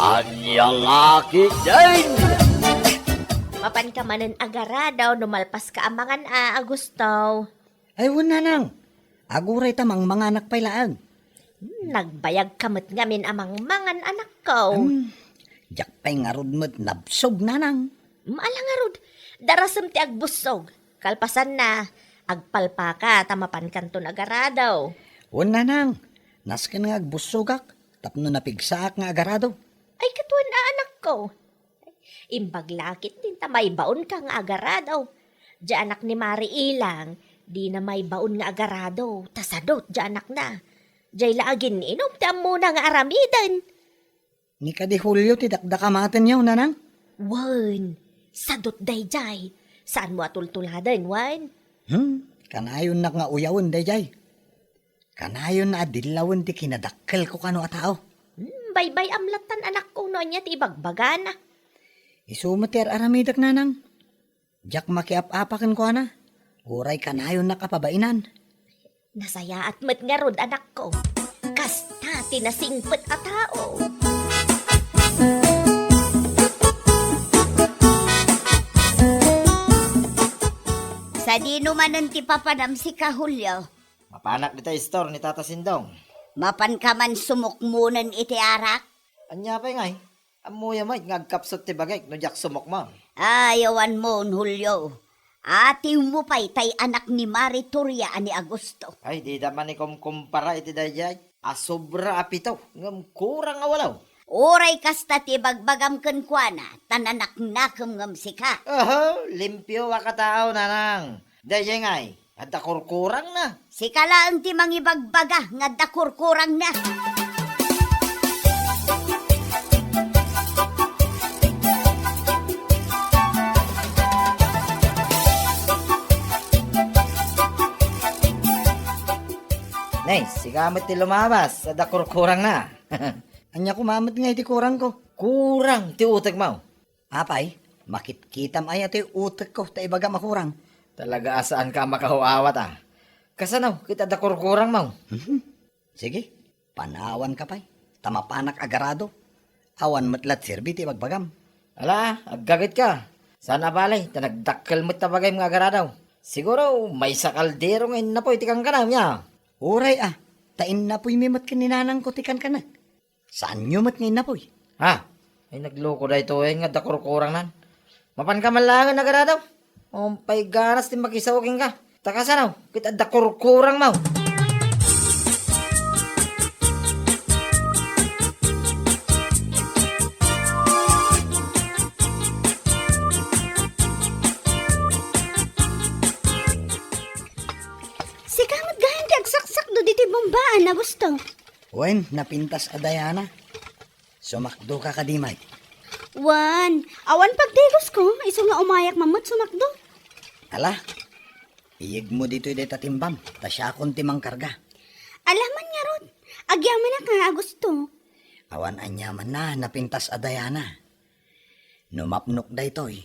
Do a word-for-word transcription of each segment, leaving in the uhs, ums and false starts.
Ania la ketdin? Mapanka manen agarado no malpaska a mangan a, Agusto. Ay, wen, nanang. Agurayta mangmanganak pay laeng. Hmm, nagbayagka met ngamin a mangmangan, anakko. Hmm, diak pay ngarud met nabsog, nanang. Hmm, ala ngarud, darasem ti agbussog. Kalpasanna, agpalpaka ta mapankanton agarado. Wen, nanang, nasken nga agbussogak tapno napigsaak nga agarado. Ay, ket wen a, anakko. Imbag la ketdin ta maibaonka nga agarado. Diay anak ni Mari Ilang, dina maibaon nga agarado, ta sadot diay anakna. Diay la agin-inom ti ammona nga aramiden. Ni kadi Julio ti dakdakamatenyo, nanang? Wen, sadot daydiay. Saanmo a tultuladen, wen? Hmm, kanayonnak nga uyawen daydiay. Kanayon a dillawen ti kinadakkelko kano a tao. Hmm, baybay-am lattan, anakko, no ania ti ibagbagana. Isu met ti ar-aramidek, nanang. Diak makiap-apa kenkuana. Uray kanayonnak a pabainan. Nasayaat met ngarud, anakko. Kasta ti nasingpet a tao. Sadino manen ti papanam sika, Julio? Mapanak dita istor ni Tata Sindong. Mapanka man sumukmonen iti arak? Ania pay ngay? Ammoyo met nga agkapsut ti bagik no diak sumukmon. Ay, awanmon, Julio. Atiwmo pay tay anak ni Mari Toria a ni Agusto. Ay, dida man ikumkumpara iti daydiay. A sobra a pito, ngem kurang a walo. Uray kasta ti ibagbagam kenkuana, ta nanaknakem ngem sika. Oho, limpio a katao, nanang. Daydiay ngay, adda kurkurangna. Sika laeng ti mangibagbaga nga adda kurkurangna. Nay, sika met ti lumabas, adda kurkurangna. Ania koma met ngay ti kurangko? Kurang ti utekmo. Apay, makitkitam aya toy utekko ta ibagam a kurang? Talaga a saanka a makaw-awat, a. Kasano ket adda kurkurangmo? Mhm. Sige, panawanka pay, ta mapanak agarado. Awan met la ti serbi ti ibagbagam. Ala, aggagetka. Saan a bale, ta nagdakkel met ta bagayem nga agarado. Siguro, maysa kaldero nga innapuy ti kankanam, nia? Uray a, ta innapuymi met ken ni nanangko ti kankanek. Saanyo met nga innapuy? Ha? Ay, nagloko daytoy nga adda kurkurangnan. Mapanka man laengen agarado? Umpay ganas ti makisao kenka. Ta kasano ket adda kurkurangmo? Sika met gayam ti agsaksakdo ditoy bumbaan, Agusto. Wen, napintas a Diana. Sumakdoka kadi, May? Wen, awan pagtigosko, isu nga umayak man met sumakdo. Ala, iyegmo ditoy dayta timbam, ta siakon ti mangkarga. Ala man ngarud, agyamanak nga Agusto. Awan aniamanna, napintas a Diana. No mapnok daytoy,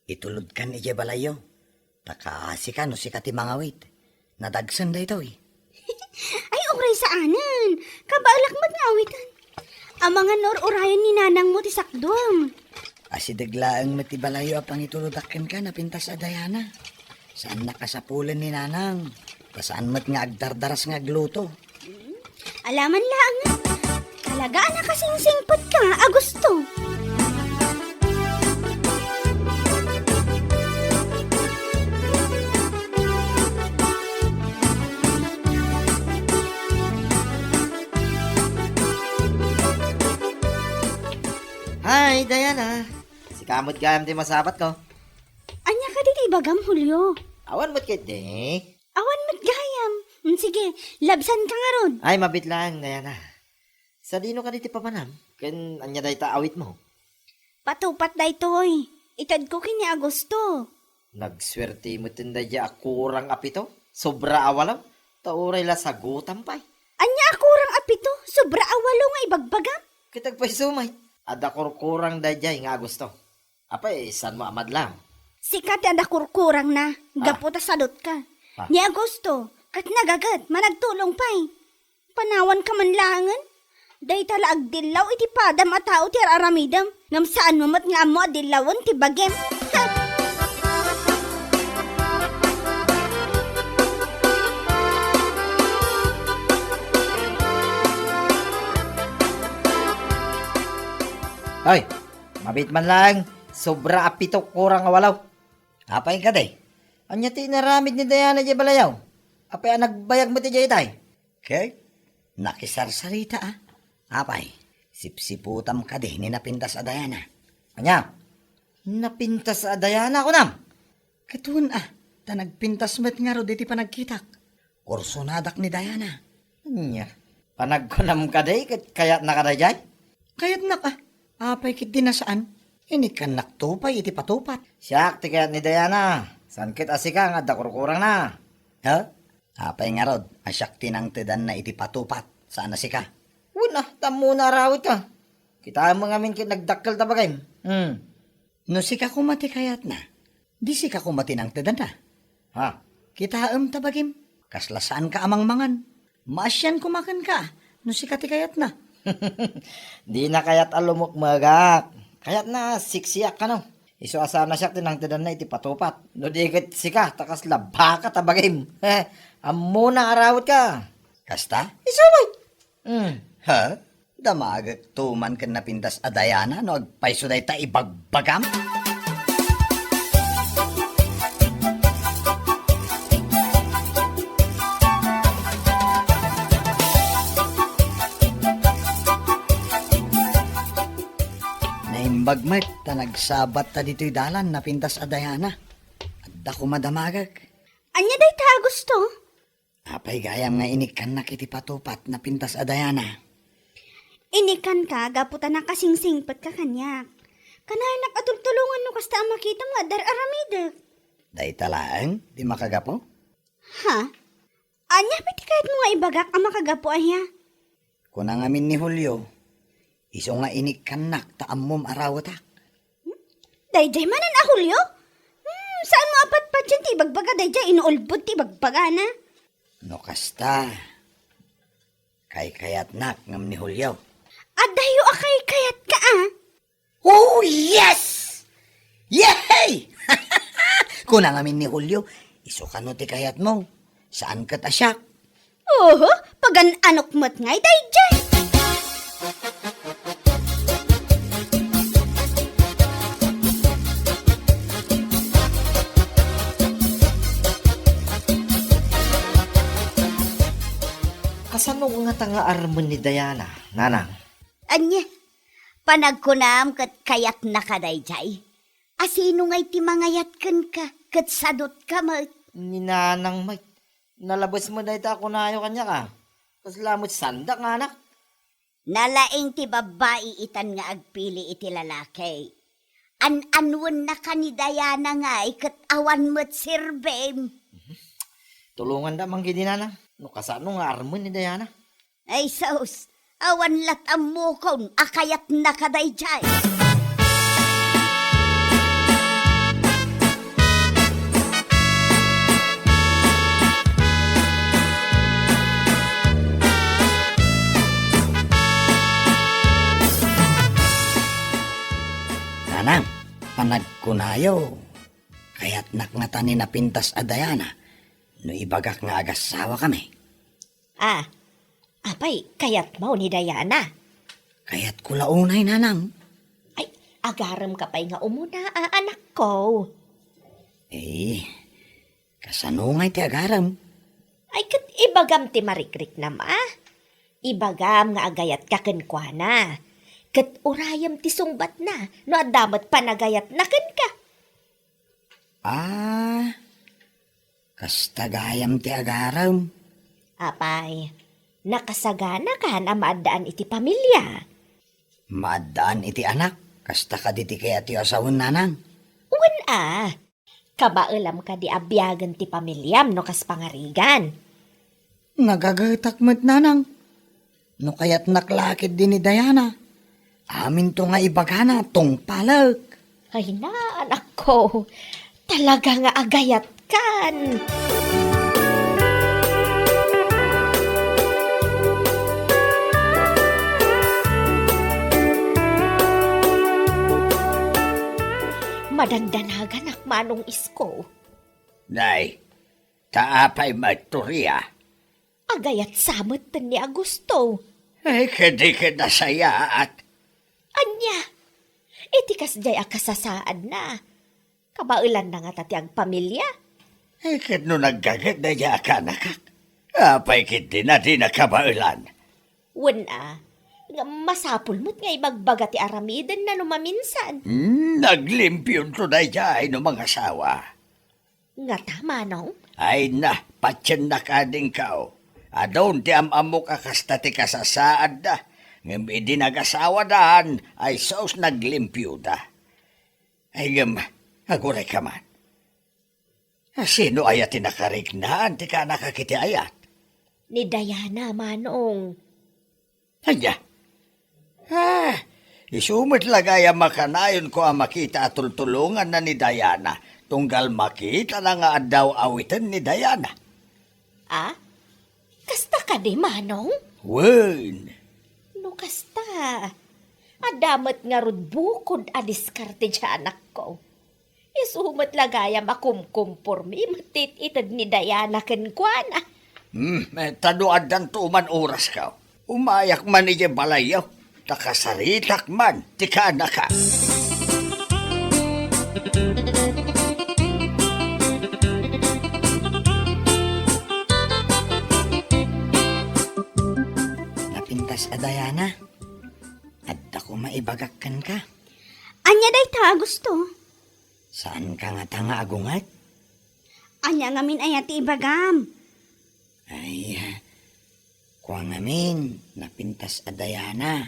itulodkan idiay balayyo. Ta kaasika no sika ti mangawit. Nadagsen daytoy. Ay, uray saanen. Kabaelak met nga awiten. Amangan no ur-urayen ni nanangmo ti sakduam. Asideg laeng met ti balayyo a pangitulodak kenka, napintas a Diana. Saannak a sapulen ni nanang. Ta saan met nga agdardaras nga agluto. Alaman laeng. Talaga a nakasingsingpetka, Agusto. Hi, Diana. Sika met gayam ti masabatko. Ania kadi ti ibagam, Julio? Awan met ketdi. Awan met gayam. Mm, sige, labsanka ngarud. Ay, mabiit laeng, Diana. Sadino kadi ti papanam? Ken ania dayta awitmo? Patupot daytoy. Itedko ken ni Agusto. Nagsuerte met daydiay a kurang a pito, sobra a walo, ta uray la sagutam pay. Ania a kurang a pito, sobra a walo nga ibagbagam? Ket agpayso met, adda kurkurang daydiay nga Agusto. Apay, saanmo a madlaw? Sika ti adda kurkurangna, ah, gapu ta sadotka. Ah. Ni Agusto, ket nagaget, managtulong pay. Panawanka man laengen. Dayta la agdillaw iti padam a tao ti ar-aramidem, ngem saanmo met nga ammo a dillawen ti bagim. Ha! Ay, mabiit man laeng, sobra a pito kurang a walo. Apay kadi? Ania ti inaramid ni Diana idiay balayaw? Apay a nagbayag met idiay itay? Ket nakisarsarita a. Apay, sipsiputam kadi ni napintas a Diana? Ania? Napintas a Diana, kunam? Ket wen a, ta nagpintas met ngarud iti panagkitak. Kursonadak ni Diana. Ania? Panagkunam kadi ket kayatna kadaydiay? Kayatnak a. Apay ketdi a saan? Inikkannakto pay iti patupat. Siak ti kayat ni Diana. Saan ket a sika nga adda kurkurangna? Ha? Apay ngarud a siak ti nangtedanna iti patupat, saan a sika? Wen a, ta ammona a rawitka. Kitaem ngamin ket nagdakkel ta bagim. Hmm. No sika koma ti kayatna, di sika koma ti nangtedanna. Ha? Kitaem ta bagim, kasla saanka a mangmangan. Maasian koma kenka, no sika ti kayatna. Dina kayat a lumukmegak. Kayatna seksiak kano. Isu a saan a siak ti nangtedanna iti patupat. No di ket sika, ta kasla baka ta bagim. Ammona a rawitka. Kasta? Isu met. Hmm. Ha? Damagekto man ken napintas a Diana no agpayso dayta ibagbagam? Naimbag met ta nagsabatta ditoy dalan napintas a Diana. Adda koma damagek. Ania dayta a gusto? Apay gayam nga inikkannak iti patupat napintas a Diana? Inikkanka gapu ta nakasingsingpetka kaniak. Kanayonak a tultulongan no kasta a makitam nga adda ar-aramidek. Dayta laeng ti makagapu? Ha? Ania met ti kayatmo nga ibagak a makagapu aya? Kuna ngamin ni Julio, isu nga inikkannak ta ammom a rawetak. Hmm? Daydiay manen a Julio? Hmm, saanmo a patpatien ti ibagbaga daydiay, inuulbod ti ibagbagana. No kasta, kaykayatnak ngem ni Julio. Adayo a kaykayatka a. Oh, yes! Yehey! Kuna ngamin ni Julio, isu kano ti kayatmo, saan ket a siak. Oho, pagan-anok met ngay daydiay. Kasano ngata nga armen ni Diana, nanang? Ania, panagkunam ket kayatnaka daydiay? A sino ngay ti mangayat kenka ket sadutka met? Ni nanang met. Nalabes met dayta a kunayo kaniak a. Kasla met saandak nga anak. Nalaing ti babbai itan nga agpili iti lalaki. An-anwennaka ni Diana ngay ket awan met serbim. Tulonganda man ketdi nanang no kasano nga armen ni Diana. Ay sus, awan lat' ammokon a kayatnaka daydiay. Nanang, panagkunayo, kayatnak ngata ni napintas a Diana no ibagak nga agassawakami. Ah, apay, kayatmo ni Diana? Kayatko la unay, nanang. Ay, agaremka pay nga umuna, a, anakko. Eh, kasano ngay ti agarem? Ay, ket ibagam ti marikriknam a. Ibagam nga agayatka kenkuana. Ket urayem ti sungbatna no adda met panagayatna kenka. Ah, kasta gayam ti agarem. Apay, nakasaganakan a maaddaan iti pamilia? Maaddaan iti anak, kasta kadi ti kayatyo a sawen, nanang? Wen a, kabaelam kadi a biagen ti pamiliam no kas pangarigan? Nagagetak met, nanang. No kayatnak la ketdi ni Diana, aminto nga ibagana tungpalek. Ay na, anakko, talaga nga agayatkan. Madandanaganak, Manong Isko. Nay, ta apay met, Toria? Agayat sa met ni Augusto. Ay, kadi ket nasayaat. Ania? Iti kasdiay a kasasaadna, kabaelanna ngata ti agpamilia? Ay, ket no naggaget daydiay a kaanakak, apay ketdi a dina kabaelan? Wen a, ngem masapul met nga ibagbaga ti aramidenna no maminsan. Hmm, naglimpionto daydiay no mangasawa. Ngata, Manong? Ay na, patiennak adingkaw. Adun ti am-ammok a kasta ti kasasaadda, ngem idi nagasawadan, ay sus, naglimpioda. Ay ngem, agurayka man. Sino aya ti nakariknaan ti kaanakak iti ayat? Ni Diana, Manong. Ania? Ah, isu met la gayam a kanayonko a makita a tultulonganna ni Diana, tunggal makitana nga adda awiten ni Diana. Ah? Kasta kadi, Manong? Wen. No kasta, adda met ngarud bukod a diskarte ti anakko. Isu met la gayam a kumkumpormi met ti it-ited ni Diana kenkuana. Hmm, eh, ta no addanto man orasko, umayak man idiay balayyo, ta kasaritak man ti kaanakak. Napintas a Diana, adda koma ibagak kenka. Ania dayta, Augusto? Saanka ngata nga agunget? Ania ngamin aya ti ibagam? Ay, kua ngamin, napintas a Diana.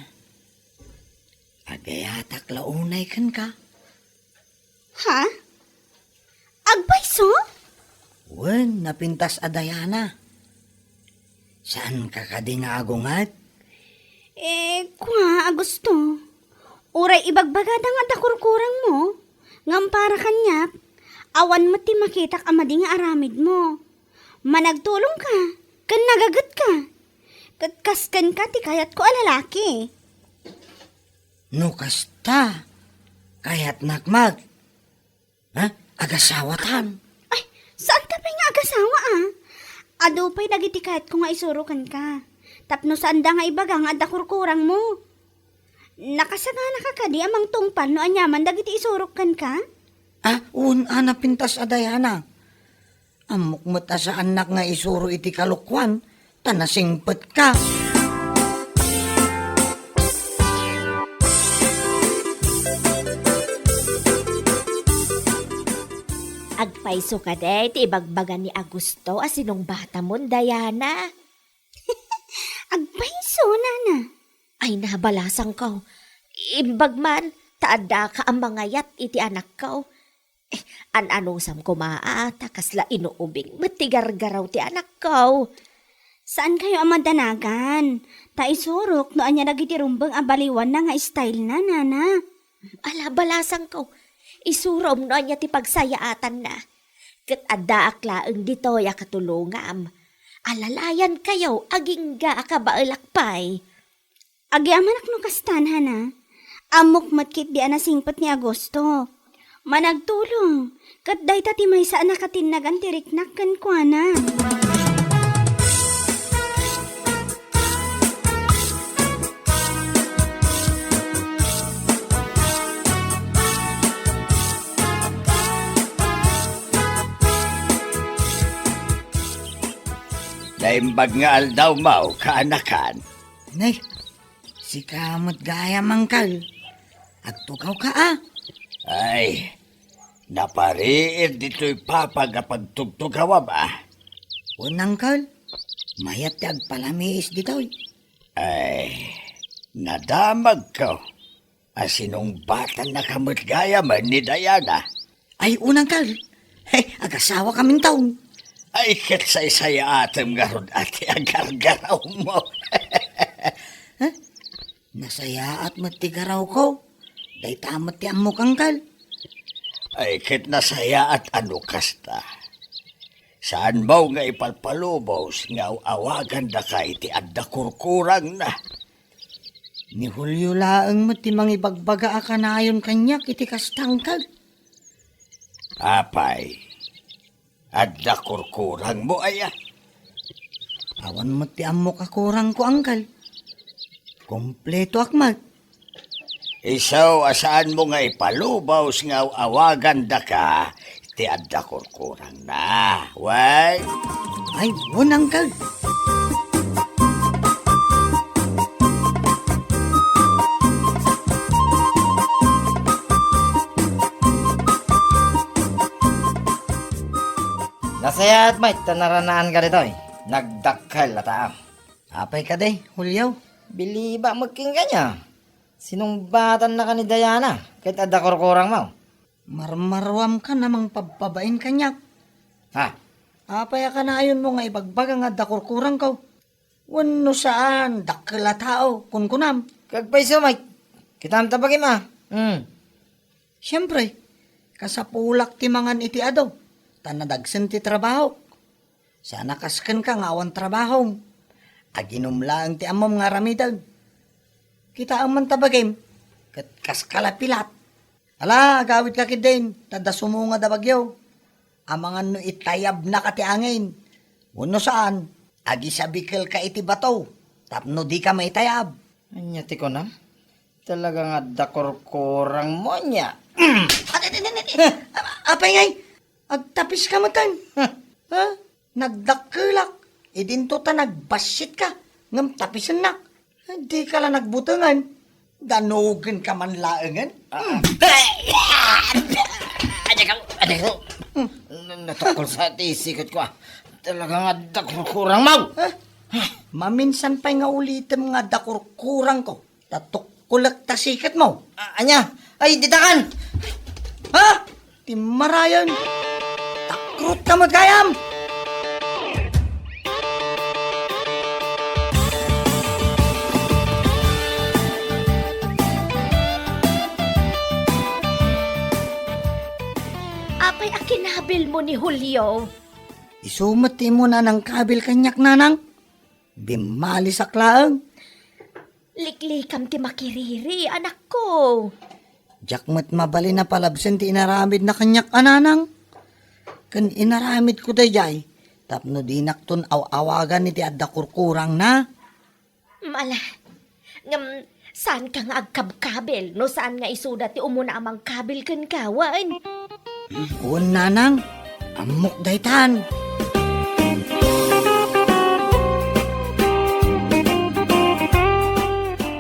Agayatak la unay kenka. Ha? Agpayso? Wen, napintas a Diana. Saanka kadi nga agunget? Eh, kua, Augusto. Uray ibagbagada nga adda kurkurangmo, ngem para kaniak, awan met ti makitak a madi nga aramidmo. Managtulongka, ken nagagetka. Ket kas kenka ti kayatko a lalaki. No kasta, kayatnak met. Ha? Agasawatan? Ay, saanka pay nga agasawa, a? Adu pay dagiti kayatko nga isuro kenka. Tapno saanda nga ibaga nga adda kurkurangmo. Nakasaganaka kadi a mangtungpal no aniaman dagiti isurok kenka? Ah, wen a, napintas a Diana. Ammok met a saannak nga isuro iti kalokuan, ta nasingpetka. Agpayso kadi ti ibagbaga ni Augusto a sinungbatamon, Diana? Agpayso, nana. Ay, nabalasangko. Imbag man, ta addaka a mangayat iti anakko. Eh, an-anusam koma a ta kasla inuubing met ti gargaraw ti anakko. Saankayo a madanagan, ta isurok no ania dagiti rumbeng a baliwanna nga stylena, nana. Ala, balasangko, isurom no ania ti pagsayaatanna. Ket addaak laeng ditoy a katulongam. Alalayankayo agingga a kabaelak pay. Agyamanak no kastan, nana. Ammok met ketdi a nasingpet ni Augusto. Managtulong, ket dayta ti maysa a nakatinnagan ti riknak kenkuana. Naimbag nga aldawmo, kaanakan. Nay, sika met gayam, Angkel. Agtugawka, a? Ay, napariid ditoy papa nga pagtugtugawam, a? Wen, Angkel. Mayat ti agpalamiis ditoy. Ay, nadamagko a sinungbatannaka met gayam ni Diana. Ay, wen, Angkel. Hey, agasawakaminto. Ay, ket saysayaatem ngarud a ti agargarawmo. Ha? Nasayaat met ti garawko. Dayta met ti ammok, Angkel. Ay, ket nasayaat a no kasta. Saanmo nga ipalpalubos nga aw-awagandaka iti adda kurkurangna. Ni Julio laeng met ti mangibagbaga a kanayon kaniak iti kasta, Angkel. Apay, adda kurkurangmo aya? Awan met ti ammok a kurangko, angkel. Kompletoak met. Isu a saanmo nga ipalubos nga aw-awagandaka ti adda kurkurangna. Wen? Ay, wen, angkel. Nasayaat met ta naranaanka ditoy. Nagdakkel a tao. Apay kadi, Julio? Biliba met kenka ania. Sinungbatannaka ni Diana ket adda kurkurangmo. Marmaruamkan a mangpabpabain kaniak. Ha? Apay a kanaayonmo nga ibagbaga nga adda kurkurangko? Wenno saan, dakkel a tao, kunkunam. Agpayso met. Kitaem ta bagim a. Hmm. Siempre, kasapulak ti mangan iti adu, ta nadagsen ti trabahok. Saan a kas kenka nga awan trabahom. Aginum laeng ti ammom nga aramiden. Kitaem man ta bagim, ket kaska la pilat. Ala, agawidka ketdin, ta adda sumungad a bagyo. Amangan no itayabnaka ti angin. Wenno saan, agisabikelka iti bato, tapno dika maitayab. Ania ti kunam? Talaga nga adda kurkurangmo ania. Adi, adi, adi, adi. A-, apay ngay? Agtapiska metten. Ha? Nagdakkelak. Idinto ta nagbassitka. Ngem tapisennak. Dika la nagbutengen. Danogenka man laengen. Ah. Adiko, adiko. Hmm. Na-, natukkol sa ti siketko, ah. Talaga nga adda kurkurangmo. Ha? Maminsan pay nga ulitem nga adda kurkurangko. Ta tukkolek ta siketmo. A-, ania? Ay, ditakan! Ha? Timmarayen! Takrotka met gayam! Apay a kinabilmo ni Julio? Isu met ti immuna a nangkabil kaniak, nanang. Bimmalisak laeng. Liklikam ti makiriri, anakko. Diak met mabalin a palabsen ti inaramidna kaniak a nanang. Ken inaramidko daydiay tapno dinakton aw-awagan iti adda kurkurangna. Mala, ngem saanka nga agkabkabil no saan nga isuda ti umuna a mangkabil kenka, wen? Wen, nanang, ammok daytan.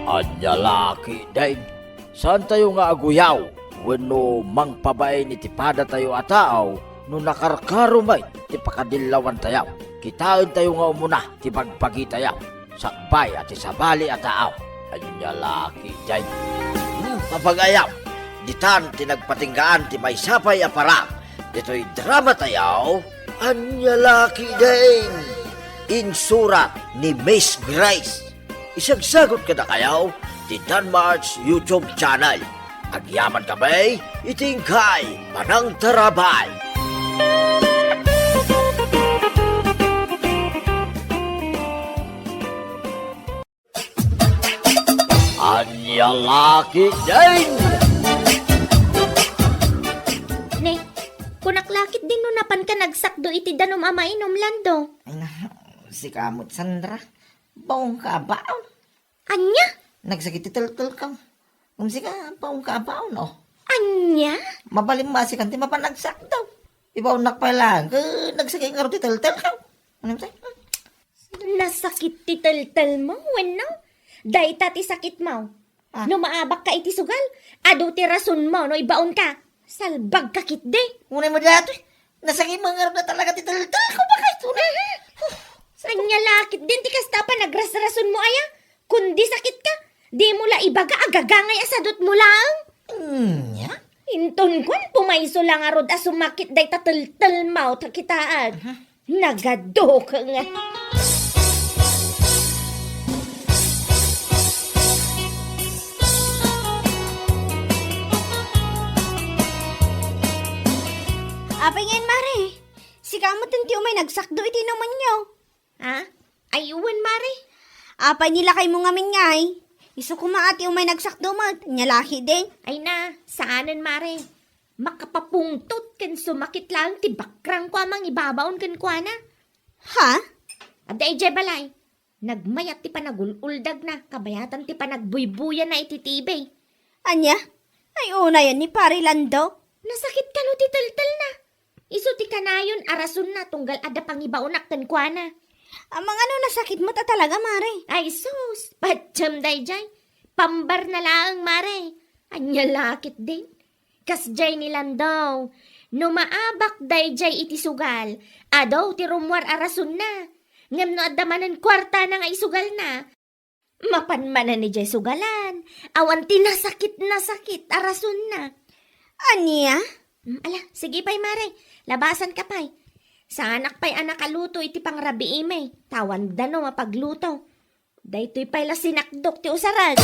Ania la ketdin, saantayo nga aguyaw wenno mangpabain iti padatayo a tao no nakarkaro met ti pakadillawantayo. Kitaentayo nga umuna ti bagbagitayo. Sakbay a ti sabali a taaw. Ania la ketdin? Hmm, apay gayam, ditan ti nagpatinggaan ti maysa pay a parang ditoy drama tayaw. Ania la ketdin? Insurat ni Miss Grace. Isagsagut kadakayo ti Danmart's YouTube channel. Agyamankami iti inkay panangtarabay. Ania la ketdin? Ne, kunak la ketdin no napanka nagsakdo iti danum a mainum, Lando. Ay na, sika met, Sandra. Baonka a baon. Ania? Nagsakit ti teltelko. Ngem sika, baonka a baon, oh. Ania? Mabalin masikan ti mapan nagsakdo. Ibaonnak pay laeng, ket nagsakit ngarud ti teltelko. Ano say? Nasakit ti teltelmo, wenno? Dayta ti sakitmo. Ah. No maabakka iti sugal, adu ti rasonmo no ibaonka. Salbagka ketdi. Unay mo daytoy. Nasakit man ngarud talaga ti teltelko, bakit? Unay. Ania la ketdin ti kasta a panagrasrasonmo aya? Kundi sakitka, dimo la ibaga a gagangay a sadutmo laeng. Ania? Inton kuan, pumayso la ngarud a sumakit dayta teltelmo ta kitaek. Aha. Nagaduka nga. Apay ngayen, Mare? Sika met ti umay nagsakdo iti inumenyo. Ha? Ay, wen, Mare. Apay ni lakaymo ngamin ngay? Isu koma a ti umay nagsakdo met. Ania la ketdin? Ay na, saanen, Mare. Makapapungtot ken sumakit laeng ti bakrangko a mangibabaon kenkuana. Ha? Adda idiay balay. Nagmayat ti panagul-uldagna, kabayatan ti panagbuybuyana iti T V. Ania? Ay, unayen ni Pari Lando? Nasakit kano ti teltelna? Isu ti kanayon a rasonna tunggal adda pangibaonak kenkuana. Amangan no nasakit met a talaga, Mare? Ay, sus! Patiem daydiay. Pambarna laeng, Mare. Ania la ketdin? Kasdiay ni Lando, no maabak daydiay iti sugal, adu ti rummuar a rasonna. Ngem no adda manen kuartana nga isugalna, mapan manen idiay sugalan, awan ti nasakit-nasakit a rasonna. Ania? Mm, ala, sige pay, Mare. Labasanka pay. Saanak pay a nakaluto iti pangrabiimi, ta awan dano a pagluto. Daytoy pay la sinakdok ti usarag.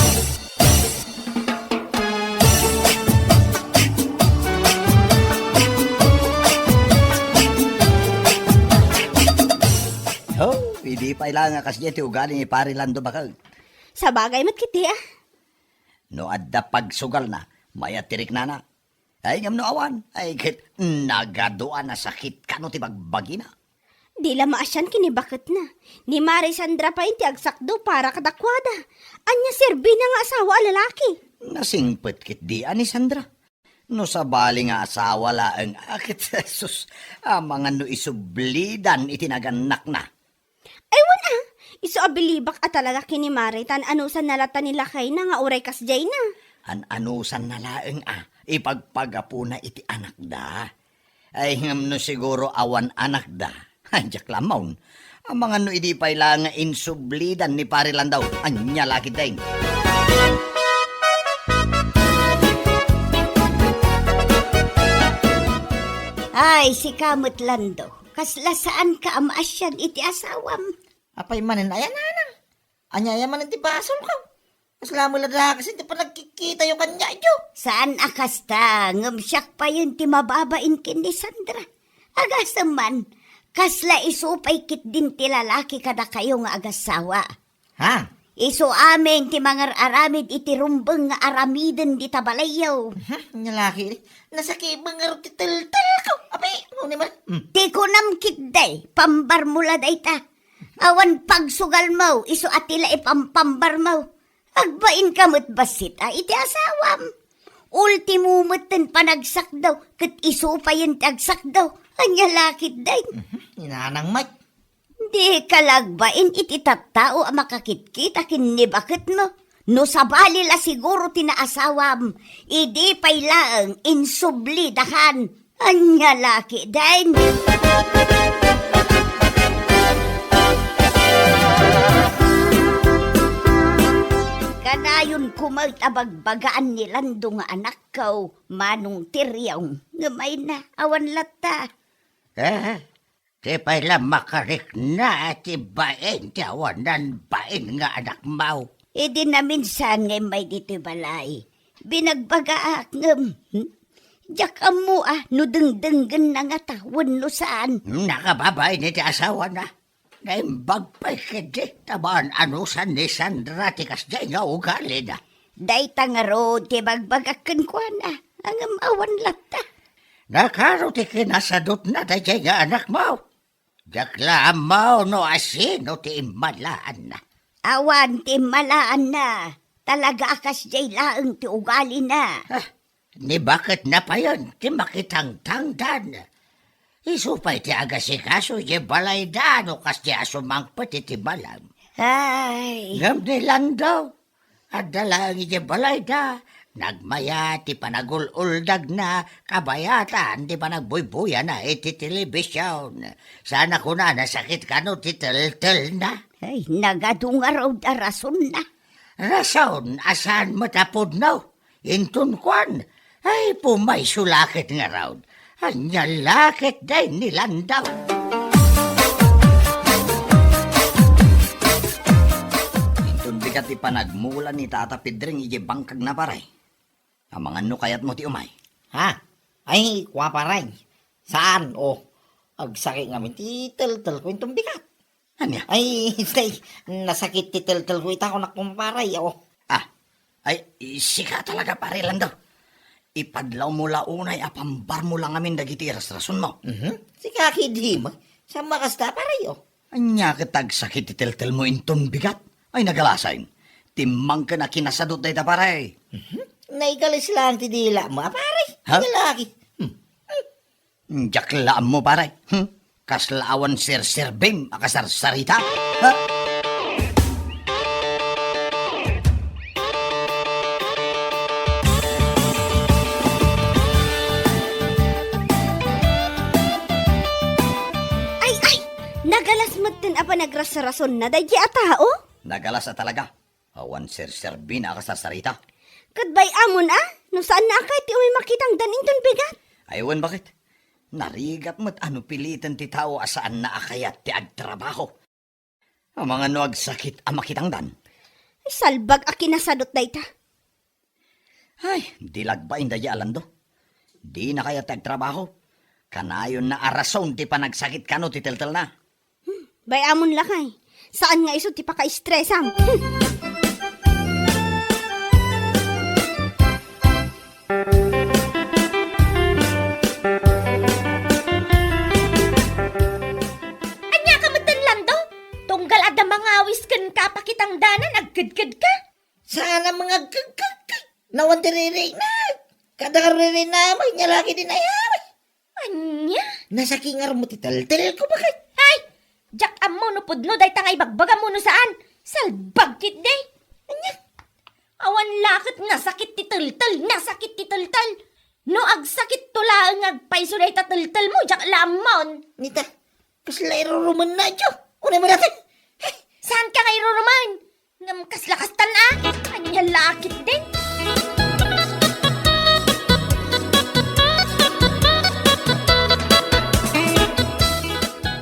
Oh, idi pay la nga kasdiay ti ugali ni Pari Lando baket. Sabagay met ketdi, a. No adda pagsugalna, mayat ti riknana. Ay, ngem no awan, ay ket nagadu a nasakit kano ti bagbagina. Di la maasian ken ni baketna. Ni Mare Sandra pay ti agsakdo para kadakuada. Ania serbina nga asawa a lalaki? Nasingpet ketdi a ni Sandra. No sabali nga asawa laeng a ket, Jesus, amangan no isublidan iti nagannakna. Ay, wen a, isu a bilibak a talaga ken ni Mare, ta an-anusanna latta ni lakayna nga uray kasdiayna. An-anusanna laeng a, ipagpagapuna iti anakda. Ay, ngem no siguro awan anakda, ay, diak la ammo. Amangan no idi pay la nga insublidan ni Pare Landao, ania la ketdin? Ay, sika met, Lando. Kasla saanka a maasian iti asawam? Apay manen aya, nanang? Ania aya manen ti basolko? Kasla met la dakes ti panagkikkitayo kaniayo. Saan a kasta, ngem siak payen ti mababain ken ni Sandra. Agasem man, kasla isu pay ketdin ti lalaki kadakayo nga agasawa. Ha? Isu amin ti mangar-aramid iti rumbeng nga aramiden dita balayyo. Mhm, nia la ketdi. Nasakiben ngarud ti teltelko. Apay, ano ni man? Hmm. Ti kunam ketdi, pambarmo la dayta. Awan pagsugalmo, isu a ti la ipampambarmo. Agbainka met bassit a iti asawam. Ultimo metten panagsakdaw, ket isu payen ti agsakdaw. Ania la ketdin? Mhm, ni nanang met. Dika la agbain iti tattao a makakitkita ken ni baketmo. No sabali la siguro ti naasawam, idi pay laeng insublidakan. Ania la ketdin? Kanayonko met a bagbagaan ni Lando nga anakko, Manong Tiryong, ngem ay na, awan latta. Eh, Ti pay la makarikna ti bain ti awanan bain nga anakmo. Idi naminsan nga immay ditoy balay, binagbagaak ngem, hmm? Diak ammo a no dengdenggenna ngata wenno saan. Nakababain iti asawana. Naimbag pay ketdi ta maan-anusan ni Sandra ti kasdiay nga ugalina. Dayta ngarud ti bagbagak kenkuana, ngem awan latta. Nakaro ti kinasadutna daydiay nga anakmo. Diak la ammo no asino ti immalaanna. Awan ti immalaanna. Talaga a kasdiay laeng ti ugalina. Ah, ni baketna payen ti makitangtangdan. Isu pay ti agasikaso iti balayda no kasdiay a sumangpet iti balang. Ay. Ngem ni Lando, adda laeng iti balayda, nagmayat ti panagul-uldagna, kabayatan ti panagbuybuyana iti telebision. Saan a kuna nasakit kano ti teltelna? Ay, nagadu ngarud a rasonna. Rason a saan met a pudno. Inton kuan, ay, pumayso la ket ngarud. Ania la ketdin ni Lando? Inton bigat ti panagmula ni Tata Pedring iti bangkagna, pare. Amangan no kayatmo ti umay. Ha? Ay, kua, pare. Saan? Oh, agsakit ngamin ti teltelko inton bigat. Ania? Ay, say, nasakit ti teltelko ita, kunak, kumpare, oh. Ah, ay, sika talaga, pare Lando. Ipadlawmo la unay a pambarmo la ngamin dagiti irasrasonmo. Mhm. Sika ketdi met. Saan a kasta, pare, o? Ania ket agsakit ti teltelmo inton bigat? Ay, nagalasaen. Timmangken a kinasadut dayta, pare. Mhm. Naigalis laeng ti dilamo, a, pare. Ha? Ania la ket? Hmm. Diak la ammo, pare. Hmm? Kasla awan serserbim a kasarsarita? Ha? Ay, ay! Nagalas metten a panagrasrasonna daydi a tao? Nagalas a talaga. Awan serserbina a kasarsarita. Ket bay-amon a, no saanna a kayat ti umay makitangdan inton bigat? Ay, wen, baket? Narigat met a no piliten ti tao a saanna a kayat ti agtrabaho. Amangan no agsakit a makitangdan. Ay, salbag a kinasadut dayta. Ay, di lagbain daydi a Lando. Dina kayat ti agtrabaho. Kanayonna a rason ti panagsakit kano ti teltelna. Hmm, bay-amon lakay. Saan nga isu ti pakaistresam? Hmm. Ania ka metten, Lando? Tunggal adda mangawis kenka a pakitangdanan, agkedkedka? Saan a mangagkagkag. Nawan ti ririkna. Kada ririkna, may nyalaki din ayaw. Ania? Nasakit ngarud ti teltelko, baket. Ay! Diak ammo no pudno dayta nga ibagbagam wenno saan. Salbag ketdi. Ania? Awan la ket nasakit ti teltel, nasakit ti teltel. No agsakitto laeng nga agpayso dayta teltelmo, diak la ammon. Nita, kasla irurumenna, Diyo. Unay mo natin. Saanka nga irurumen? Ngem kasla kastan a? Ania la ketdin?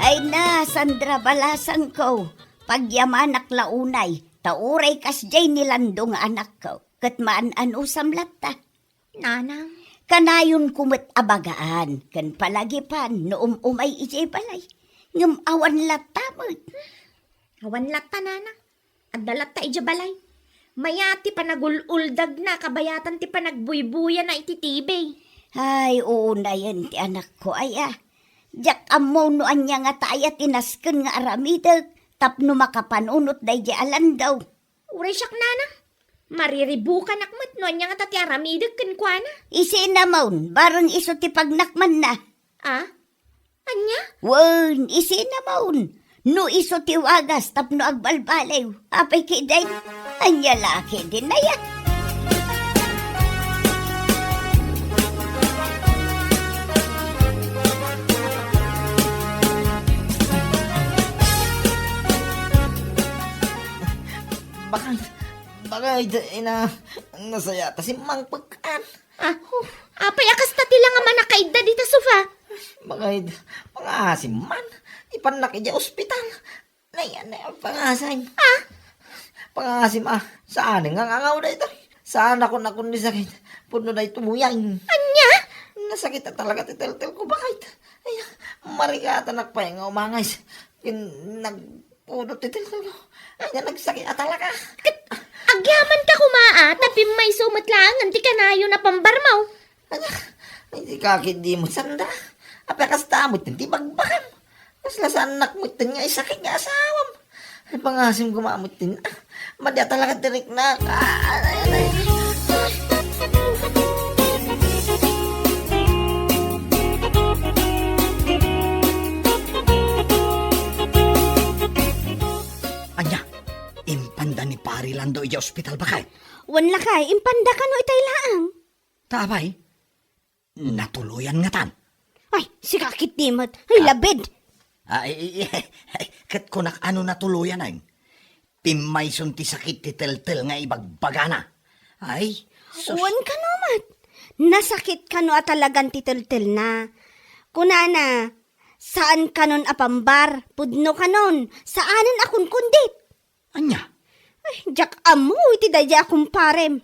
Ay na, Sandra balasangko, pagyamanak la unay, ta uray kasdiay ni Lando nga anakko, ket maan-anusam latta. Nanang. Kanayonko met a bagaan ken palagipan no um-umay idiay balay. Ngem awan latta met. Awan latta, Nanang. Adda latta idiay balay. Mayat ti panagul-uldagna kabayatan ti panagbuybuyan iti T V. Ay, unayen ti anakko aya. Diak ammo no ania ngata aya ti nasken nga aramidek tapno makapanunot daydi a Lando. Uray siak, Nanang. Mariribukanak met no ania ngata ti aramidek kenkuana. Isinamon, bareng isu ti pagnakmanna. Ah? Ania? Wen, isinamon. No isu ti wagas tapno agbalbaliw. Apay ketdin? Ania la ketdin aya? Bakit? Bakit, ina? Nasaya ta simmangpek. Ah, apay a kasta ti la nga manakaidda dita sofa? Bakit? Pangasim man. Ipannak idiay ospital. Nay, nay, pangasim. Ah? Pangasim, ah. Saan nga ngangaw daytoy? Saan ako nakon ni sakit? Pudno daytoy yan. Ania? Nasakit a talaga ti teltelko, bakit? Ay, marigatanak pay nga umangay. Kin-, nagpudot ti teltelko. Ay, nagsakit a talaga. Ket, agyamanka koma, a, ta pimmayso met laengen ti kanayon a pambarmo. Ania, ay, di ka ketdi mo, Sandra. Apay a kasta met ti bagbagam. Kasla saannak met nga isakit nga asawam. Ay, pangasim koma met, a. Madi a talaga ti riknak. Ah, ay, ay, ay. Ania, impanda ni Pari Lando idiay ospital, bakit? Wen lakay, impanda kano itay laeng. Ta apay? Natuloyan ngatan. Ay, sika ketdi met. Ay, ah, labid. Ah, i-, i-, ket kunak a no natuloyan, ay. Pimmayson ti sakit ti teltel nga ibagbagana. Ay, sus. Wen kano met. Nasakit kano a talagan ti teltelna. Kunana, saan kanon a pambar, pudno kanon, saanen a kunkundit. Ania? Ay, diak ammo iti daydi a kumparem.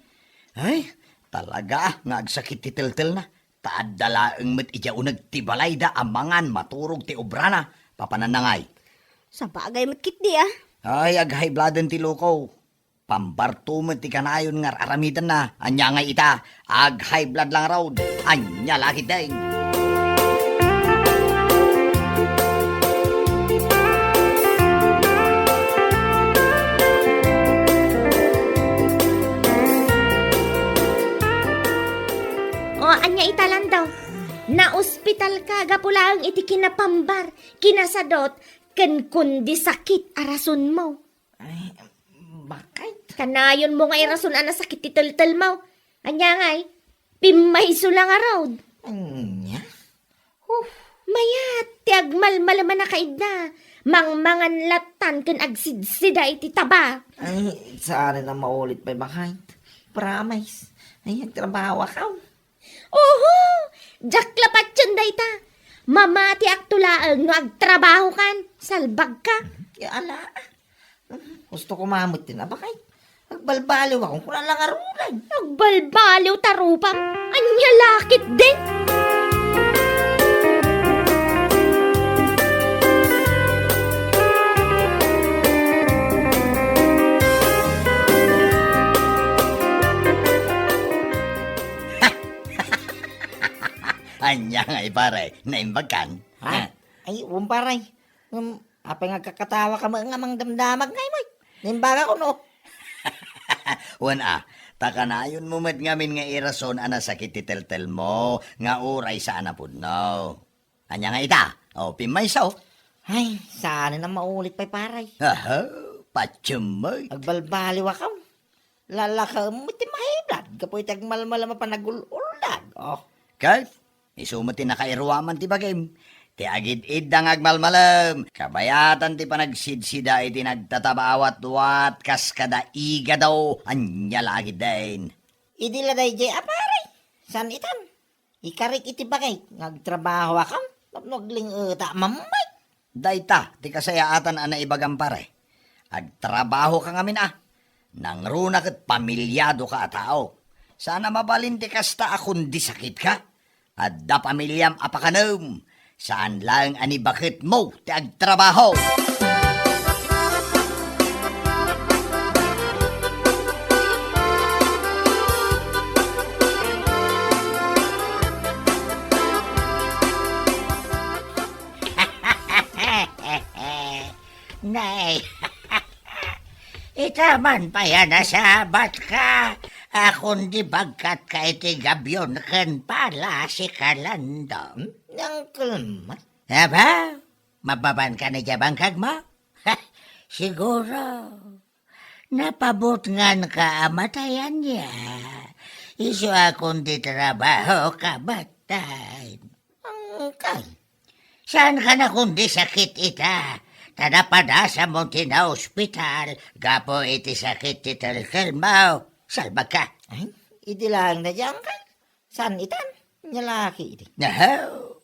Ay, talaga nga agsakit ti teltelna. Ta adda laeng met idiay uneg ti balayda a mangan maturog ti obrana, papananangay. Sabagay met ketdi, a. Ay, ag-high blooden ti luko. Pambarto met ti kanayon nga ar-aramidenna. Ania ngay ita? Ag-high blood lang, Rod. Ania la ketdin? O, ania ita, Lando? Naospital ka gapu laeng iti kinapambar, kinasadot, ken kundi sakit a rasonmo. Ay, bakit? Kanayonmo nga irason a nasakit ti teltelmo. Ania ngay? Pimmayso la ngarud. Ania? Huh. Mayat, ti agmalmalem a nakaidda. Mangmangan lattan ken agsidsida iti taba. Ay, saan a maulit pay, bakit? Promise. Ay, agtrabaho ako. Oho! Diak la patien dayta. Mamatiakto laeng no agtrabahokan. Salbagka. Ya, ala. Gusto ko mamet din. Abakay, agbalbaliw ako. Kuna lang aruray. Agbalbaliw ta rupam. Ania la ketdin? Ania ngay, pare? Naimbagkan? Ha? Ha? Ay, wen, pare. Ngem, apay nga agkakatawa ka met nga mangdamdamag ngay, moy? Naimbagak, no? Wen a, ta kanayonmo met ngamin nga irason a nasakit ti teltelmo, nga uray saan a pudno. Ania nga ita? O, pimmayso. Ay, saan a maulit pay, pare. Aha, patiem met. Agbalbaliw ako. Lalakaem met ti mahiblad gapu iti agmalmalem a panagul-uldag. Oh. Ket isu met ti nakairuaman ti bagim. Ti agid-idda nga agmalmalem, kabayatan ti panagsidsida iti nagtataba a watwat kas kada igado, ania la ketdin. Idi la daydiay a pare, saan itan? Ikarik iti bagik nga agtrabahoakon tapno agling-eta a mammayk. Dayta ti kasayaatan a naibagam, pare. Agtrabahoka ngamin a. Nangruna ket pamiliadoka a tao. Saan a mabalin ti kasta a kundi sakitka. Adda pamiliam a pakanem. Saan laeng a ni baketmo ti agtrabaho. Nay, ita man pay a nasabatka, a kundi bagkatka iti gabion ken pala si Kalando. Nangkelmat. Aba, mababanka na diay bangkagmo? Siguro, napabutnganka a matay ania. Isu a kundi trabahoka batten. Angkay. Saanka na kundi sakit ita, ta napadasamon ti naospital gapu iti sakit ti teltelmo. Salbagka. Ay, idi laeng na diay, angkay. Saan itan? Nia la ketdi. Nahaw.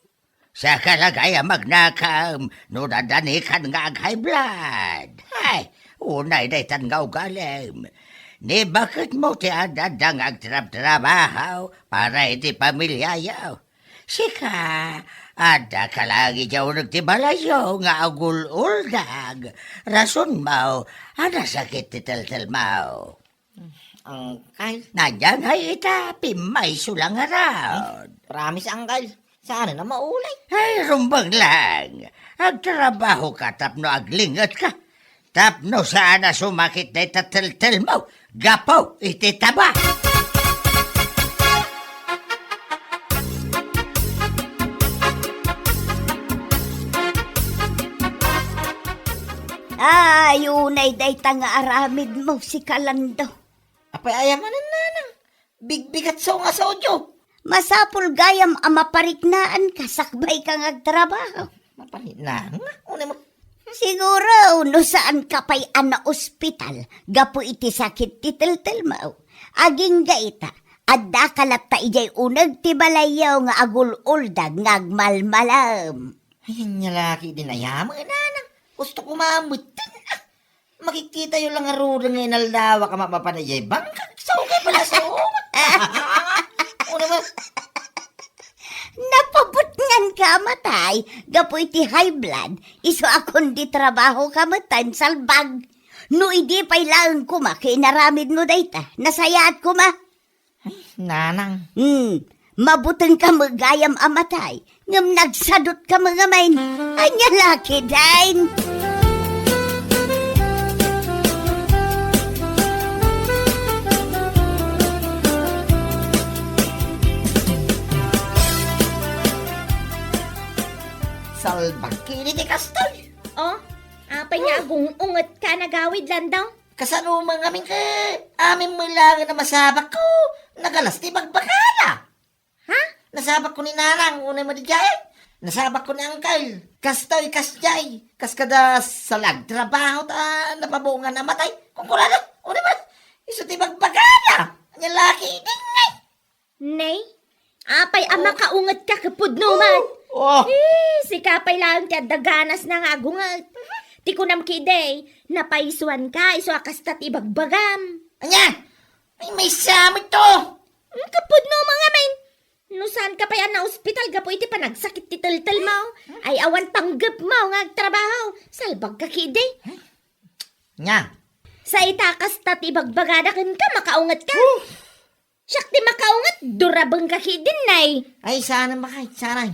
Saka la gayam agnakam no nadanikan nga ag-high blood. Ay, unay daytan nga ugalim. Ni baketmo ti adda nga agtrabtrabaho para iti pamiliayo. Sika, addaka laeng idiay uneg ti balayyo nga agul-uldag. Rasonmo a nasakit ti teltelmo. Angkay. Nadyan hay ita, pimmayso la ngarud. Promise, angkay. Saan a maulit? Ay, rumbeng lang. Agtrabahoka tapno aglingetka. Tapno saan a sumakit dayta teltelmo gapu iti taba. Ay, unay dayta nga aramidmo, si Kalando. Apay aya manen, nanang? Bigbigat so nga sodyo. Masapul gayam a mapariknaanka sakbay ka nga agtrabaho. Mapariknaan nga? Una mo. Siguro, no saanka pay a naospital gapu iti sakit ti teltelmo. Agingga ita, addaka latta idiay uneg ti balayyo nga agul-uldag nga agmalmalem. Ay, ania la ketdin aya manen, nanang? Gusto ko mametten. Ah, makikitayo lang ngaruden nga inaldawak a mapapan idiay bangkag. Sao kay pala sao? Una mo. Napabutnganka a matay gapu iti high blood, isu a kundi trabahoka metten, salbag. No idi pay laeng koma ket inaramidmo dayta, nasayaat koma. Ay, nanang. Hmm, mabutengka met gayam a matay, ngem nagsadutka met ngamin. Ania la ketdin? Salbag ketdi ti kastoy. Oh, apay nga agung-ungetka nagawid, Landong? Kasano met ngamin ket amin met laeng a masabakko, nagalas ti bagbagana. Ha? Nasabakko ni nanang, unay madidiay. Nasabakko ni angkel. Kastoy, kasdiay. Kas kada salag trabaho ta napabungan a matay. Kunkunada, unay man. Isu ti bagbagana. Ania la ketdin ngay? Nay, apay a makaungetka ket pudno met. Oh. Eh, sika pay laeng ti adda ganasna nga agunget. Ti kunam ketdi, napaisuanka isu a kasta ti ibagbagam. Ania? Ay, maysa met to. Hmm, ket pudno met ngamin. No saanka pay a naospital gapu iti panagsakit ti teltelmo, ay awan panggepmo nga agtrabaho, salbagka ketdi. Ania? Sa ita kasta ti ibagbagada kenka, makaungetka. Oh. Siak ti makaunget, durabengka ketdin, nay. Ay, saan a makait, saray.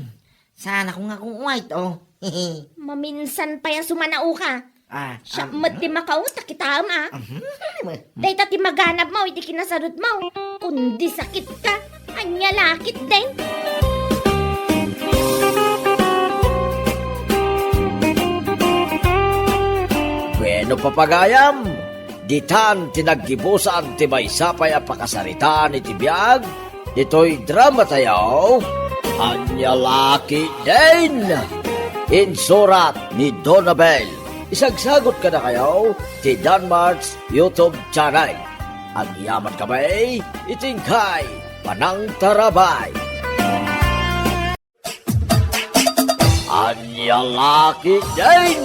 Saan ako nga kung uwait, oh. Maminsan pay a sumanaoka. Ah, siak ah, met ti makaunget, ta kitaem, ah. Mhm. Dayta ti maganabmo iti kinasadutmo. Kundi sakitka. Ania la ketdin? Bueno, papagayam, ditan ti naggibusan ti maysa pay a pakasaritaan iti biag ditoy dramatayo, Ania la ketdin? Insurat ni Donabel. Isagsagut kadakayo ti Danmart's YouTube channel. Agyamankami iti inkay panangtarabay. Ania la ketdin?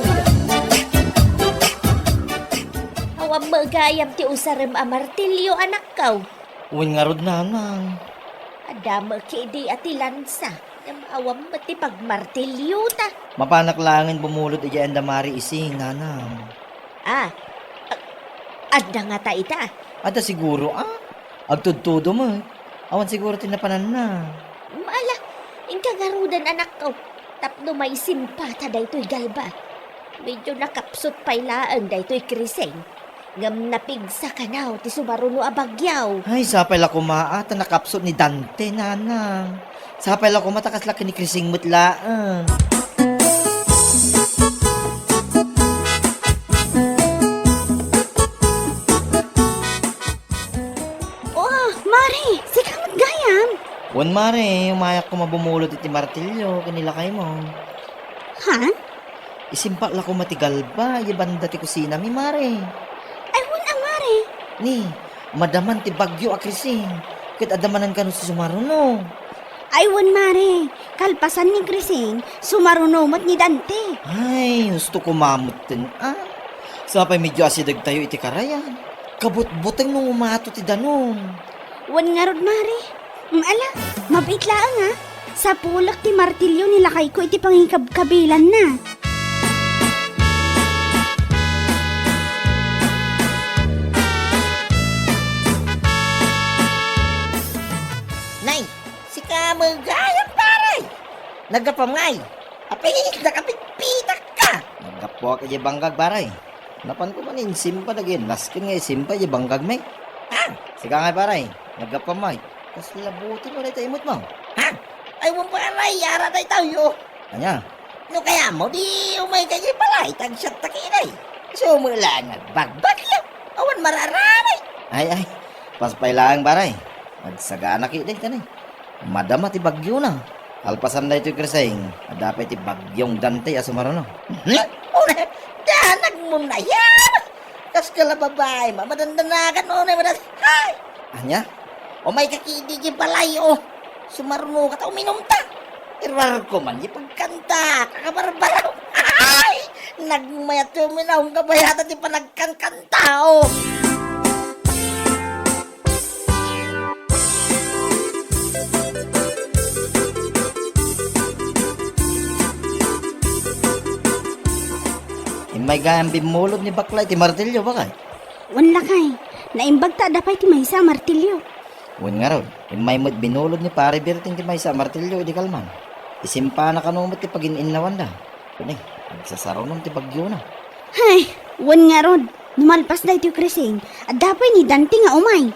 Awan met gayam ti usarem a martilyo, anakko. Wen ngarud, nanang. Adda met ketdi a ti lansa, ngem awan met ti pagmartilyota. Mapanak laengen bumulod idiay anda Mari Ising, nanang. Ah, a-, adda ngata ita? Adda siguro, ah. Agtudtudo met. Awan siguro ti napananna. Ala, inka ngaruden, anakko. Tapno maisimpata daytoy galba. Medyo nakapsut pay laeng daytoy krising. Ngem napigsa kano ti sumaruno a bagyo. Ay, sapay la koma, ah, ta nakapsut ni Dante, nanang. Sapay la koma ta kasla ken ni Krising met laeng. Oh, Mare, sika met gayam? Wen, Mare, umayak koma bumulod iti martilyo ken ni lakaymo. Ha? Isimpa la koma ti galba, idiay banda ti kusinami, Mare. Ay, wen a, Mare. Ni, madaman ti bagyo a Krising, ket adda manen kano ti sumaruno. Ay, wen, Mare. Kalpasan ni Krising, sumaruno met ni Dante. Ay, husto koma metten, ah. Sapay medyo asidegtayo iti karayan. Kabutbuteng no umato ti danum. Wen ngarud, Mare. Mm, ala, mabiit laeng, ah. Sapulek ti martilyo ni lakayko iti pangikabkabilanna. Nay, sika met gayam, pare. Naggapuam ngay? Apay, nakapitpitakka. Naggapuak idiay bangkag, pare. Napanko man insimpa dagiti nasken nga isimpa idiay bangkagmi. Ha? Sika ngay, pare. Naggapuam ngay? Kasla buti mo dayta imutmo. Ha? Ay, wen pay, aray, ara daytoy, oh. Ania? No kayatmo, di umayka idiay balay, ta agsiatta ketdi. Isu met laeng nga agbagbagyo. Awan mararamay. Ay, ay. Paspay laeng, pare. Agsagana ketdi, kani. Madama ti bagyona. Kalpasan daytoy Krising, adda pay ti bagyong Dante a sumaruno. Hmm? Una, danagmo nayaman! Kas kala babaim a madandanagan, unay madat-, hay! Ania? Umayka ketdi idiay balay, oh. Sumarunoka ta uminumta. Iruarko man diay pagkanta, kakabarbaro. Hay! Nagmayat ti uminum, kabayatan ti panagkankanta, oh. Immay gayam bimmulod ni bakla iti martilyo, bakay? Wen, lakay, naimbag ta adda pay ti maysa a martilyo. Wen ngarud, immay met binulod ni Pare Berting ti maysa a martilyo idi kalman. Isimpana kano met ti pagin-innawanda. Wen, agsasarunon ti bagyona. Hay, wen ngarud, no malpas daytoy Krising, adda pay ni Dante nga umay.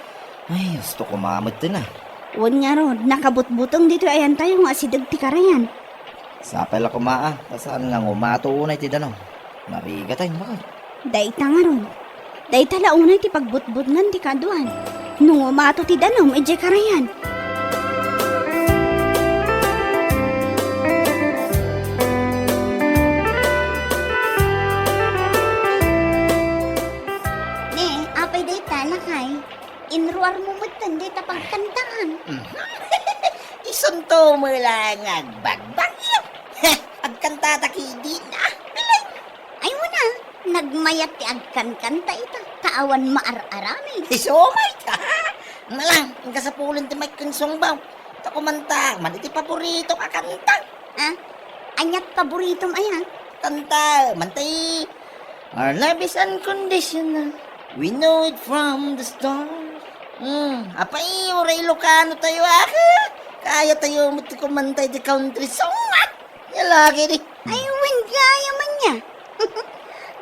Ay, husto koma met ti na. Wen ngarud, nakabutbuteng ditoy ayantayo nga asideg ti karayan. Sapay la koma a, ta saan nga ngumato unay ti danum. Narigatay, bakay? Dayta ngarud. Dayta la unay ti pagbutbutngan ti kaaduan. No ngumato ti danum idiay karayan. Ne, apay dayta, lakay? Inruarmo metten dayta pagkantaan. Isunto met la nga agbagbagyo. Agkantata kidina. Bilang. Ay, wen a, nagmayat ti agkankanta ita, ta awan maar-aramid. Isu met. Malang, agkasapulen ti mayat ken sungbaw. Ta kumanta man iti paboritok a kanta. Ah, aniat paboritom aya? Kanta, man ti, "Our love is unconditional. We know it from the start." Hmm, apay, uray Ilocano tayo, ah. Kaya tayo met ti kumanta iti country song, ah. Nia lagi di. Ay, wen gayam ania.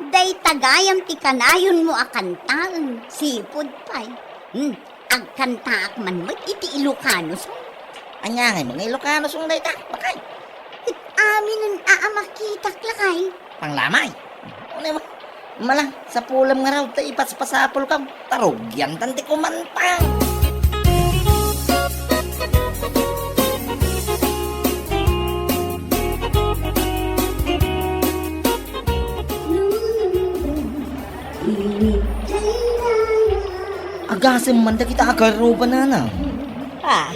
Dayta gayam ti kanayonmo a kantaen, sipud pay. Hmm, agkantaak man met iti Ilocano song. Ania ngay nga Ilocano song dayta, bakay? Ket aminen a, a makitak, lakay. Panglamay. Ano mo? Malang, sapulem ngarud ta ipaspasapulkam. Ta rugiantan ti kumanta. Agasem man dagita a karruba, nanang. Ah.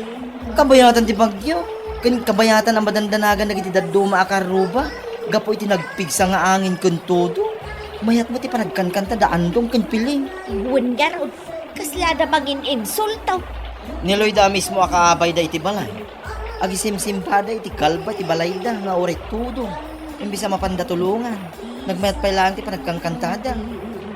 Kabayatan ti bagyo, ken kabayatan a madandanagan dagiti dadduma a karruba gapu iti nagpigsa nga angin ken todo. Mayat met ti panagkankantada Andong ken Piling. Wen ngarud, kasla adda mangin-insulto. Ni Loida a mismo a kaabayda iti balay. Agisimsimpada iti kalba ti balayda nga uray todo. Imbes a mapanda tulongan, nagmayat pay laeng ti panagkankantada.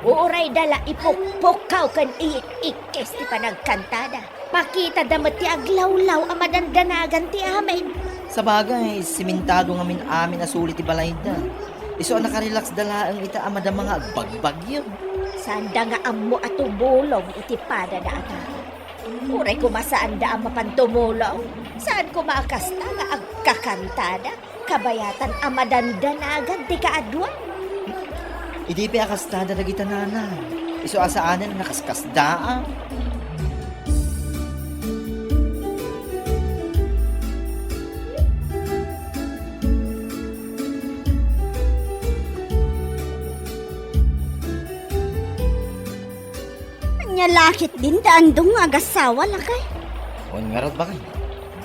Urayda la ipukpukkaw ken iik-ikkis ti panagkantada. Pakitada met ti aglawlaw a madandanagan ti amin. Sabagay, simentado ngamin amin a suli ti balayda. Isu a nakarelaxda laeng ita a madama nga agbagbagyo. Saanda nga ammo a tumulong iti padada a tao. Uray koma saanda a mapan tumulong, saan koma a kasta nga agkakantada. Kabayatan a madandanagan ti kaaduan. Idi pay a kastada dagita nana, isu a saanen a nakaskasdaan. Ania la ketdin da Andong nga agassawa, lakay? Wen ngarud, bakay.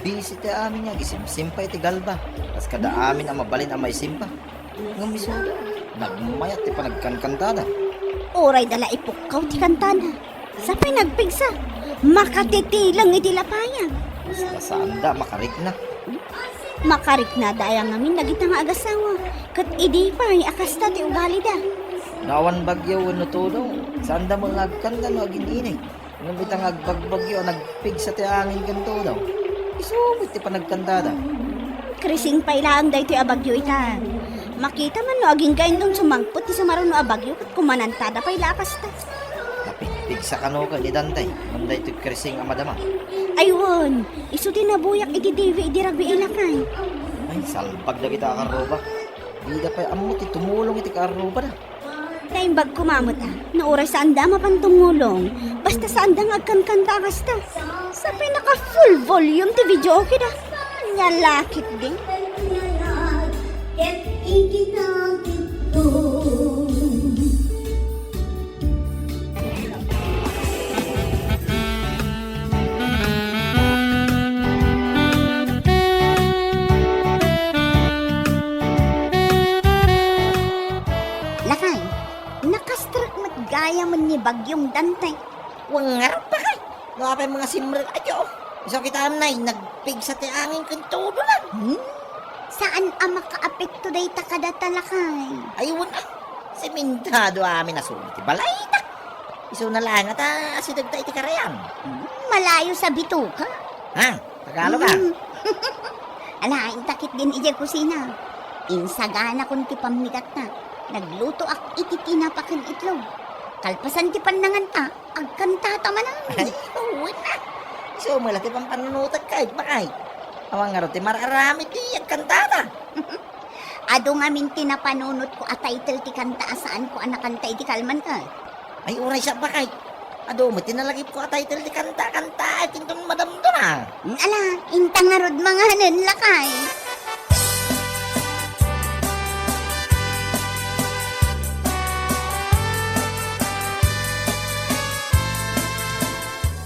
Bisi ti amin nga agisimsimpa iti galba. Kas kada amin a mabalin a maisimpa. Ngem isuda, nagmayat ti panagkankantada. Urayda la ipukkaw ti kantada. Sapay nagpigsa, makatitileng iti lapayag. Saan da makarikna? Makariknada aya ngamin dagita nga agassawa, ket idi pay a kasta ti ugalida. No awan bagyo wenno todo, saanda met nga agkanta no agin-init. Ngem ita nga agbagbagyo a nagpigsa ti angin ken todo, isu met ti panagkantada. Krising pay laeng daytoy a bagyo ita. Makita man no agingga inton sumangpet ti sumaruno a bagyo ket kumanantada pay la a kasta. Napigpigsa kano ken ni Dante ngem daytoy Krising a madama. Ay wen, isu ti nabuyak iti T V idi rabii, lakay. Ay, salbag dagita a karruba. Dida pay ammo ti tumulong iti karrubada. Naimbag koma met a, no uray saanda a mapan tumulong, basta saanda nga agkankanta a kasta. Sapay naka full volume ti videoke da. Ania la ketdin. Ket ikinakitko. Lakay, nakastrek met gayamen ni Bagyong Dante. Wen ngarud, bakay, no apay nga simrek a Dios. Isu kitam nay, nagpigsa ti angin ken todo na. Hmm? Saan a makaapekto dayta kadata, lakay? Ay, wen a. Simentado amin a suno ti balayda. Isuna laeng ta asidegta iti karayan. Hmm, malayo sa bituka. Ha? Tagalog, ah? Hmm. Alaen ta ketdin idiay kusina. Insaganakon ti pammigatna. Naglutoak iti tinapa ken itlog. Kalpasan ti pannanganta, agkantata manen. Ay, wen a. Isu met la ti pampanunotek, bakay. Awan ngarud ti mar-aramid ti agkantata. Adu ngamin ti napanunotko a title ti kanta a saanko a nakanta idi kalman, eh. Ay, uray siak, bakay. Adu met ti nalagipko a title ti kanta, kanta, ay, inton madamdama. Ala, inta ngarud manganen, lakay.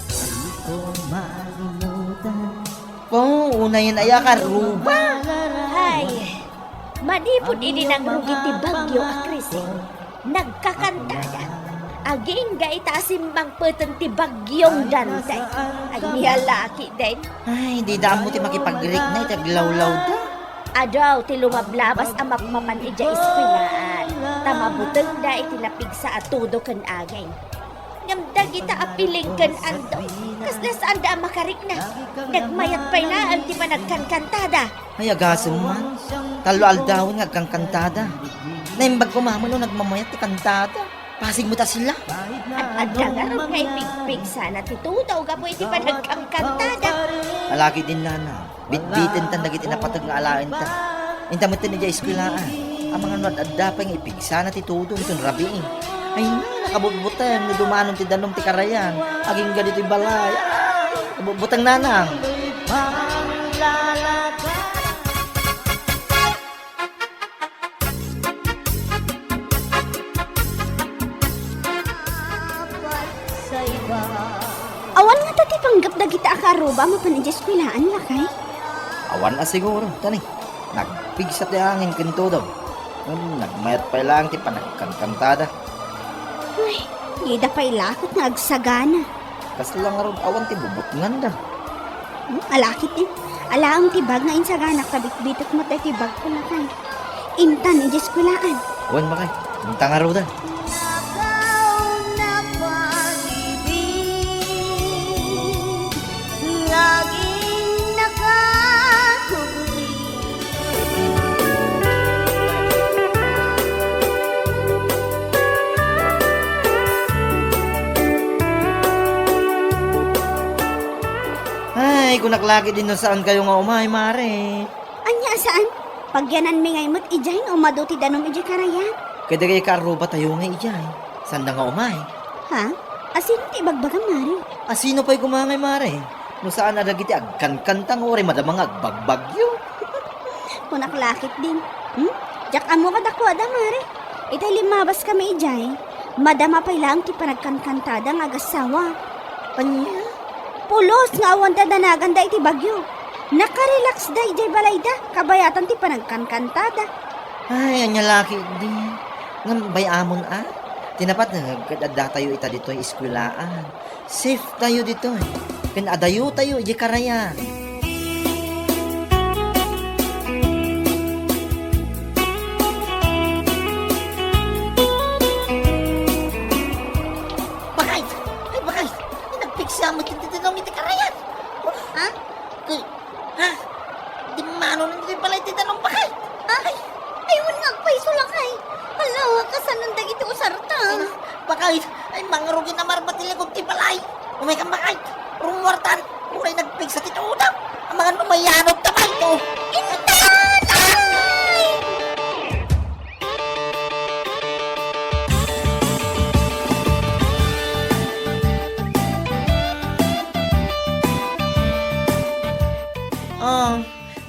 Di ko malimutan. Oh, unayen aya, Karuba. Ay, manipud idi nangrugi ti bagyo a Crising, nagkakantada. Agingga ita a simmangpeten ti bagyong Dante. Ay, nia lakay den. Ay, dida ammo ti makipagrikna iti aglawlawda. Adu ti lumablabas a mapmapan idiay eskuelaan, ta mabutengda iti napigsa a tudo ken aging. Ngem dagita a piling ken ando, kasla saanda a makarikna. Nagmayat pay laeng ti panagkankantada. Ay, agasem man. Tallo aldawen nga agkankantada. Naimbag koma met no nagmamayat ti kantada. Pasig met a sila. Ad-adda ngarud nga ipigpigsana ti tudo gapu iti panagkankantada. Alakay din, nana. Bitbitenta dagiti napateg nga alaenta. Inta metten idiay eskuelaan. Amangan no ad-adda pay nga ipigsana ti tudo inton rabii. Ay, na, nakabutbuteng no dumanon ti danum ti karayan. Agingga ditoy balay. Ay, nakabutbuteng, nanang. Awan ngata ti panggep dagita a Karuba a mapan idiay eskuelaan, lakay? Awan a siguro, tani. Nagpigsa ti angin ken tudo. Ngem nagmayat pay laeng ti panagkankantada. Ay, dida pay lakot nga agsagana. Kasla ngarud awan ti bubutnganda. Hmm, alakay, eh. Alaem ti bag nga insaganak ta bitbitek met daytoy bagko, lakay. Intan idiay eskuelaan. Wen, bakay. Inta ngaruden. Ay, kunak lakay din no saankayo nga umay, Mare. Ania a saan? Pagyananmi ngay met idiay no umadu ti danum idiay karayan. Ket dagiti kaarrubatayo nga idiay, saanda nga umay. Ha? Asino ti ibagbagam, Mare? Asino pay koma ngay, Mare? No saan a dagiti agkankanta nga uray madama nga agbagbagyo. Kunak lakay din. Hmm? Diak ammo kadakuada, Mare. Itay limmabaskami idiay, madama pay laeng ti panagkankantada nga agassawa. Ania? Pulos nga awan danaganda iti bagyo. Nakarelaxda idiay balayda, kabayatan ti panagkankantada. Ay, ania lakay di. Ngem bay-amon a, ti napateg ket addatayo ita ditoy eskuelaan. Safe tayo ditoy. Ken adayo tayo idiay karayan. Bakay! Ay, bakay! Nagpigsa met ti danum iti karayan! Ha? Kay, ha? Dimmano nanditoy balay ti danum, bakay? Ha? Ay, ay, wen nga agpayso, lakay. Hala, kasano dagiti usarta? Bakay, ay, mangrugi a marbat ti likod ti balay. Umaykam, bakay. Rummuartan. Uray nagpigsa ti tudo. Amangan no mayanod ta pay to. Intan! Ay! Oh,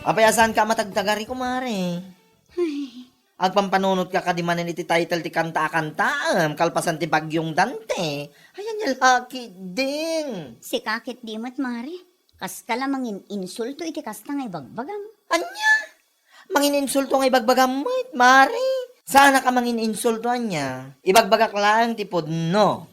apay a saanka a matagtagari, kumare? Ay. Agpampanunotka kadi manen iti title ti kanta a kantaem, kalpasan ti Bagyong Dante. Ay, ania lakay din. Sika ketdi met, Mare. Kaska la mangin-insulto iti kasta nga ibagbagam. Ania? Mangin-insulto nga ibagbagam met, Mare. Saanaka mangin-insulto, ania? Ibagbagak laeng ti pudno.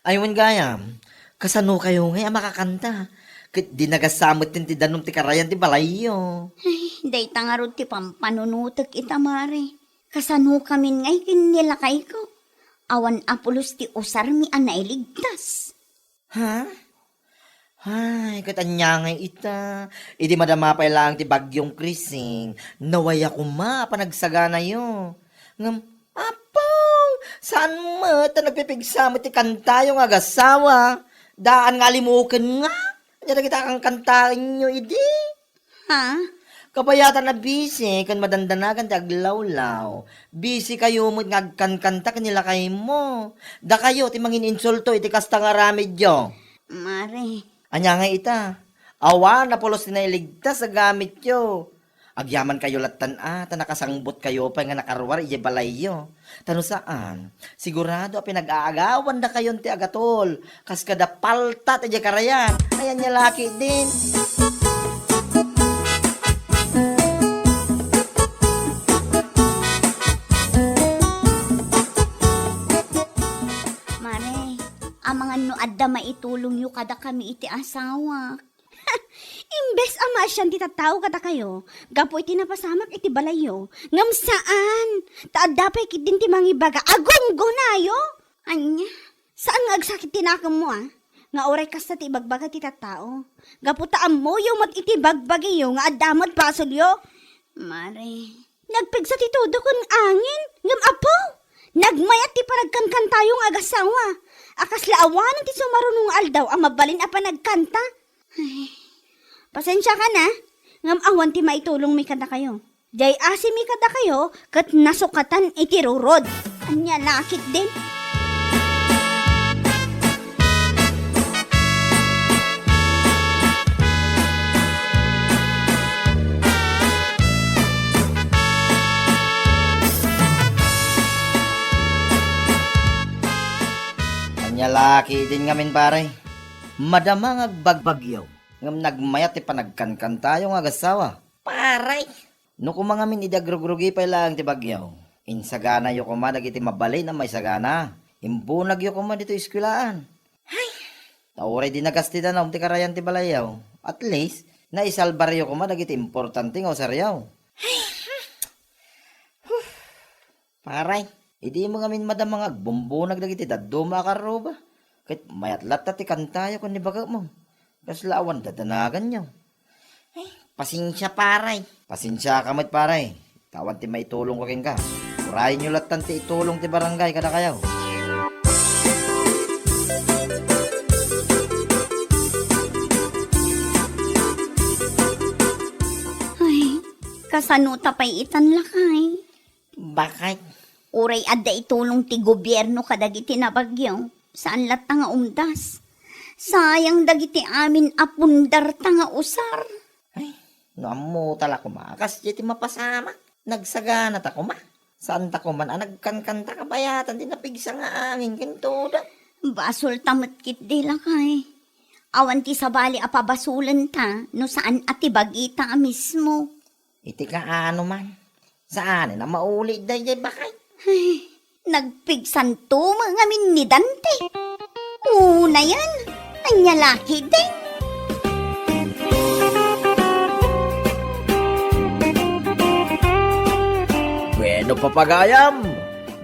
Ay, wen gayam, kasanokayo ngay a makakanta? Ket di nagassamet ti danum ti karayan ti balayyo. Ay, dayta ngarud ti pampanunotek ita, Mare. Kasano kamin ngay ken ni lakayko? Awan a pulos ti usarmi a nailigtas. Ha? Ay, ket ania ngay ita? Idi madama pay laeng ti bagyong Krising, nawaya koma a panagsaganayo. Ngem, apong, saan met ta nagpipigsa met ti kantayo nga agasawa? Daan nga alimuken nga? Ania dagita a kankantaenyo idi? Ha? Kabayatan a busy ken madandanagan ti aglawlaw. Busy kayo met nga agkankanta ken ni lakaymo. Dakayo ti mangin-insulto iti kasta nga aramidyo. Mare. Ania ngay ita? Awan a pulos ti nailigtas a gamityo. Agyaman kayo lattan a, ta nakasangbot kayo pay nga nakaruar idiay balayyo. Ta no saan, sigurado a pinag-aagawandakayon ti agatol, kas kada palta ti diay karayan. Ay, ania la ketdin. Mare, amangan no adda maitulongyo kadakami iti asawak. Imbes a maasian ti tattao kadakayo, gapu iti napasamak iti balayyo, ngem saan, ta adda pay ketdin ti mangibaga a gunggonayo. Ania? Saan nga agsakit ti nakemmo, a? Nga uray kasta ti ibagbaga ti tattao. Gapu ta ammoyo met iti bagbagiyo nga adda met basolyo. Mare. Nagpigsa ti tudo ken angin, ngem apo, nagmayat ti panagkankantayo nga agasawa. A kasla awanen ti sumaruno nga aldaw a mabalin a panagkanta. Ay, pasensiakan a, ngem awan ti maitulongmi kadakayo. Diay asimi kadakayo ket nasukatan iti rurod. Ania la ketdin? Ania la ketdin ngamin, pare? Madama nga agbagbagyo, ngem nagmayat ti panagkankantayo nga agasawa. Pare! No koma ngamin idi agrugrugi pay laeng ti bagyo, insaganayo koma dagiti mabalin a maisagana. Imbunagyo koma ditoy eskuelaan. Ay! Ta uray di nagas ti danum ti karayan ti balayyo, at least, naisalbaryo koma dagiti importante nga usaryo. Ay! Paray, idi mo ngamin madama nga agbumbunag dagiti dadduma a karruba, ket mayat latta ti kantayo ken ni baketmo. Kasla awan dadanaganyo. Ay, pasensia, paray. Pasensiaka met, paray. Ta awan ti maitulongko kenka. Urayenyo lattan ti itulong ti barangay kadakayo. Ay, kasano ta pay itan, lakay? Bakit? Uray adda itulong ti gobierno kadagiti nabagyo, saan latta nga umdas. Sayang dagiti amin a pundarta nga usar. Ay, no ammota la koma, kasdiay ti mapasamak. Nagsagana ta koma. Saan ta koma a nagkankanta kabayatan ti napigsa nga angin ken tudo. Basol ta met ketdi, lakay. Awan ti sabali a pabasolenta no saan a ti bagita a mismo. Iti kaano man, saanen a mauli daydiay bakay. Ay, nagpigsanto met ngamin ni Dante. Unayen, ania la ketdin? Bueno, papagayam,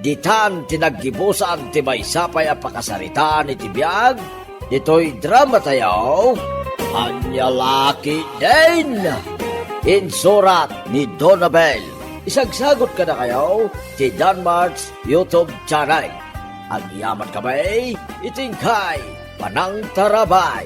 ditan ti naggibusan ti maysa pay a pakasaritaan iti biag ditoy drama tayo, Ania la ketdin? Insurat ni Donabel. Isagsagot kadakayo ti Danmart's YouTube channel. Agyaman kami iti inkay panangtarabay.